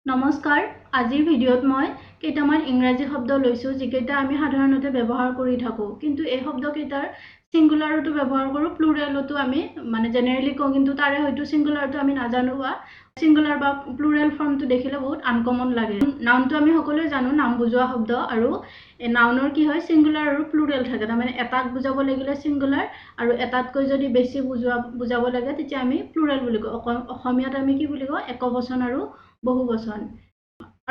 নমস্কাৰ। আজিৰ ভিডিঅ'ত মই কেইটামান ইংৰাজী শব্দ লৈছোঁ, যিকেইটা আমি সাধাৰণতে ব্যৱহাৰ কৰি থাকোঁ। কিন্তু এই শব্দকেইটাৰ ছিংগুলাৰতো ব্যৱহাৰ কৰোঁ, প্লুৰেলতো আমি মানে জেনেৰেলি কওঁ, কিন্তু তাৰে হয়তো ছিংগুলাৰটো আমি নাজানো বা ছিংগুলাৰ বা প্লুৰেল ফৰ্মটো দেখিলে বহুত আনকমন লাগে। নাউনটো আমি সকলোৱে জানো, নাম বুজোৱা শব্দ। আৰু এই নাউনৰ কি হয়, ছিংগুলাৰ আৰু প্লুৰেল থাকে। তাৰমানে এটাক বুজাব লাগিলে ছিংগুলাৰ আৰু এটাতকৈ যদি বেছি বুজাব লাগে, তেতিয়া আমি প্লুৰেল বুলি কওঁ। অসমীয়াত আমি কি বুলি কওঁ? একবচন আৰু বহুবচন।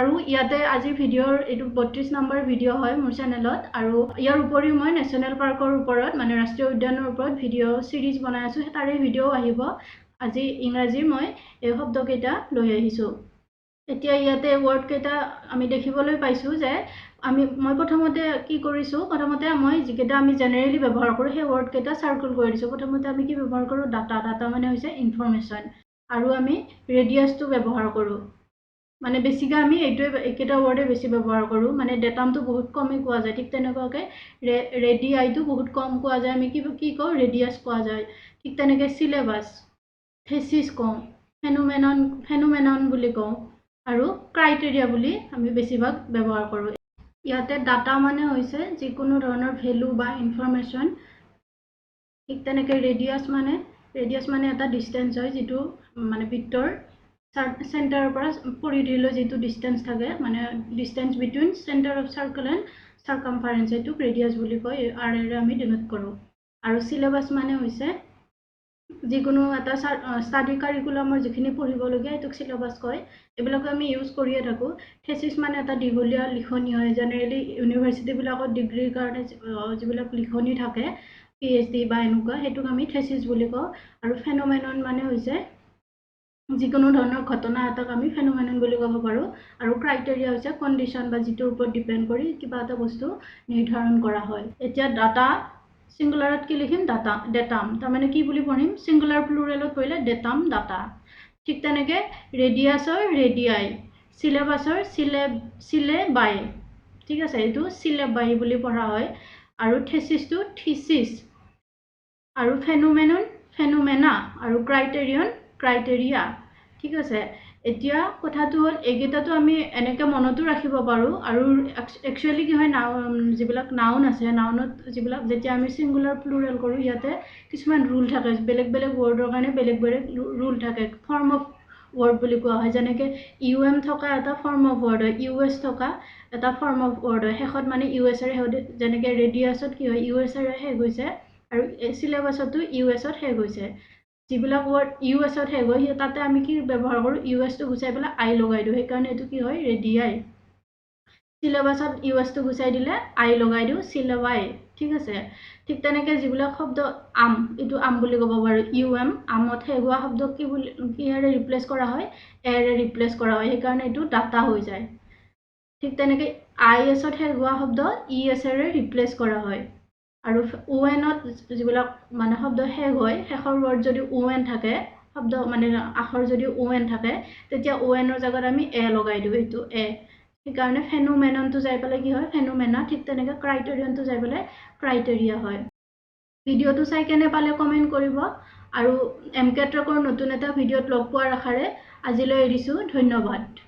আৰু ইয়াতে আজিৰ ভিডিঅ'ৰ এইটো 32 নম্বৰ ভিডিঅ' হয় মোৰ চেনেলত। আৰু ইয়াৰ উপৰিও মই নেশ্যনেল পাৰ্কৰ ওপৰত, মানে ৰাষ্ট্ৰীয় উদ্যানৰ ওপৰত ভিডিঅ' ছিৰিজ বনাই আছোঁ, তাৰে ভিডিঅ'ও আহিব। আজি ইংৰাজীৰ মই এই শব্দকেইটা লৈ আহিছোঁ। এতিয়া ইয়াতে ৱৰ্ডকেইটা আমি দেখিবলৈ পাইছোঁ যে মই প্ৰথমতে কি কৰিছোঁ, প্ৰথমতে মই যিকেইটা আমি জেনেৰেলি ব্যৱহাৰ কৰোঁ, সেই ৱৰ্ডকেইটা চাৰ্কুল কৰি দিছোঁ। প্ৰথমতে আমি কি ব্যৱহাৰ কৰোঁ? ডাটা। ডাটা মানে হৈছে ইনফৰমেশ্যন। আৰু আমি ৰেডিয়াছটো ব্যৱহাৰ কৰোঁ। মানে বেছিকৈ আমি এইকেইটা ৱৰ্ডে বেছি ব্যৱহাৰ কৰোঁ। মানে ডেটামটো বহুত কমেই কোৱা যায়। ঠিক তেনেকুৱাকৈ ৰেডিআইটো বহুত কম কোৱা যায়। আমি কি কি কওঁ? ৰেডিয়াছ কোৱা যায়। ঠিক তেনেকৈ চিলেবাছ, থেচিছ কওঁ, ফেনোমেনন, ফেনোমেনন বুলি কওঁ আৰু ক্ৰাইটেৰিয়া বুলি আমি বেছিভাগ ব্যৱহাৰ কৰোঁ। ইয়াতে ডাটা মানে হৈছে যিকোনো ধৰণৰ ভেলু বা ইনফৰমেশ্যন। ঠিক তেনেকৈ ৰেডিয়াছ মানে এটা ডিষ্টেঞ্চ হয়, যিটো মানে বৃত্তৰ চেণ্টাৰৰ পৰা পৰিধিলৈ যিটো ডিষ্টেঞ্চ থাকে, মানে distance between center of circle and circumference, এইটোক ৰেডিয়াছ বুলি কয়। আৰ এৰে আমি ডিনোট কৰোঁ। আৰু চিলেবাছ মানে হৈছে যিকোনো এটা ষ্টাডি কাৰিকুলামৰ যিখিনি পঢ়িবলগীয়া, সেইটোক চিলেবাছ কয়। এইবিলাকো আমি ইউজ কৰিয়ে থাকোঁ। থেচিছ মানে এটা দীঘলীয়া লিখনি হয়। জেনেৰেলি ইউনিভাৰ্চিটিবিলাকত ডিগ্ৰীৰ কাৰণে যিবিলাক লিখনি থাকে, পিএইচডি বা এনেকুৱা, সেইটোক আমি থেচিছ বুলি কওঁ। আৰু ফেন'মেনন মানে হৈছে যিকোনো ধৰণৰ ঘটনা এটাক আমি ফেনোমেনন বুলি ক'ব পাৰোঁ। আৰু ক্ৰাইটেৰিয়া হৈছে কণ্ডিশ্যন বা যিটোৰ ওপৰত ডিপেণ্ড কৰি কিবা এটা বস্তু নিৰ্ধাৰণ কৰা হয়। এতিয়া ডাটা ছিংগুলাৰত কি লিখিম? Data, datum. তাৰমানে কি বুলি পঢ়িম? ছিংগুলাৰ প্লুৰেলত পঢ়িলে ডেটাম, ডাটা। ঠিক তেনেকৈ ৰেডিয়াছৰ ৰেডিয়াই, চিলেবাছৰ চিলে বাই। ঠিক আছে, এইটো চিলেবাই বুলি পঢ়া হয়। আৰু থেচিছটো থিচিছ আৰু ফেনোমেনন ফেনোমেনা আৰু ক্ৰাইটেৰিয়ন ক্ৰাইটেৰিয়া। ঠিক আছে। এতিয়া কথাটো হ'ল, এইকেইটাতো আমি এনেকৈ মনতো ৰাখিব পাৰোঁ। আৰু একচুৱেলি কি হয়, যিবিলাক নাউন আছে, নাউনত যিবিলাক যেতিয়া আমি ছিংগুলাৰ প্লুৰেল কৰোঁ, ইয়াতে কিছুমান ৰুল থাকে। বেলেগ বেলেগ ৱৰ্ডৰ কাৰণে বেলেগ বেলেগ ৰুল থাকে। ফৰ্ম অফ ৱৰ্ড বুলি কোৱা হয়। যেনেকৈ ইউ এম থকা এটা ফৰ্ম অফ ৱৰ্ড হয়, ইউ এছ থকা এটা ফৰ্ম অফ ৱৰ্ড হয়। শেষত মানে ইউ এছেৰে শেষ, যেনেকৈ ৰেডিয়াছত কি হয়, ইউ এছেৰে শেষ হৈছে আৰু চিলেবাছতো ইউ এছত শেষ হৈছে। যিবিলাক ৱৰ্ড ইউ এছত শেষ হয়, তাতে আমি কি ব্যৱহাৰ কৰোঁ? ইউ এছটো গুচাই পেলাই আই লগাই দিওঁ। সেইকাৰণে এইটো কি হয়? ৰেডিয়াই। চিলেবাছত ইউ এছটো গুচাই দিলে আই লগাই দিওঁ, চিলেবাই। ঠিক আছে। ঠিক তেনেকৈ যিবিলাক শব্দ আম, এইটো আম বুলি ক'ব পাৰোঁ, ইউ এম, আমত শেষ হোৱা শব্দ কি বুলি কিহেৰে ৰিপ্লেচ কৰা হয়? এৰে ৰিপ্লেচ কৰা হয়। সেইকাৰণে এইটো ডাটা হৈ যায়। ঠিক তেনেকৈ আই এছত শেষ হোৱা শব্দ ই এছেৰে ৰিপ্লেচ কৰা হয়। আৰু অ' এনত যিবিলাক মানে শব্দ শেষ হয়, শেষৰ ৱৰ্ড যদি অ' এন থাকে, শব্দ মানে আখৰ যদি অ' এন থাকে, তেতিয়া অ' এনৰ জেগাত আমি এ লগাই দিওঁ, এইটো এ। সেইকাৰণে ফেনোমেননটো যাই পেলাই কি হয়? ফেনোমেনা। ঠিক তেনেকৈ ক্ৰাইটেৰিয়নটো যাই পেলাই ক্ৰাইটেৰিয়া হয়। ভিডিঅ'টো চাই কেনে পালে কমেণ্ট কৰিব আৰু এম কে ট্ৰেকৰ নতুন এটা ভিডিঅ'ত লগ পোৱাৰ আশাৰে আজিলৈ এৰিছোঁ। ধন্যবাদ।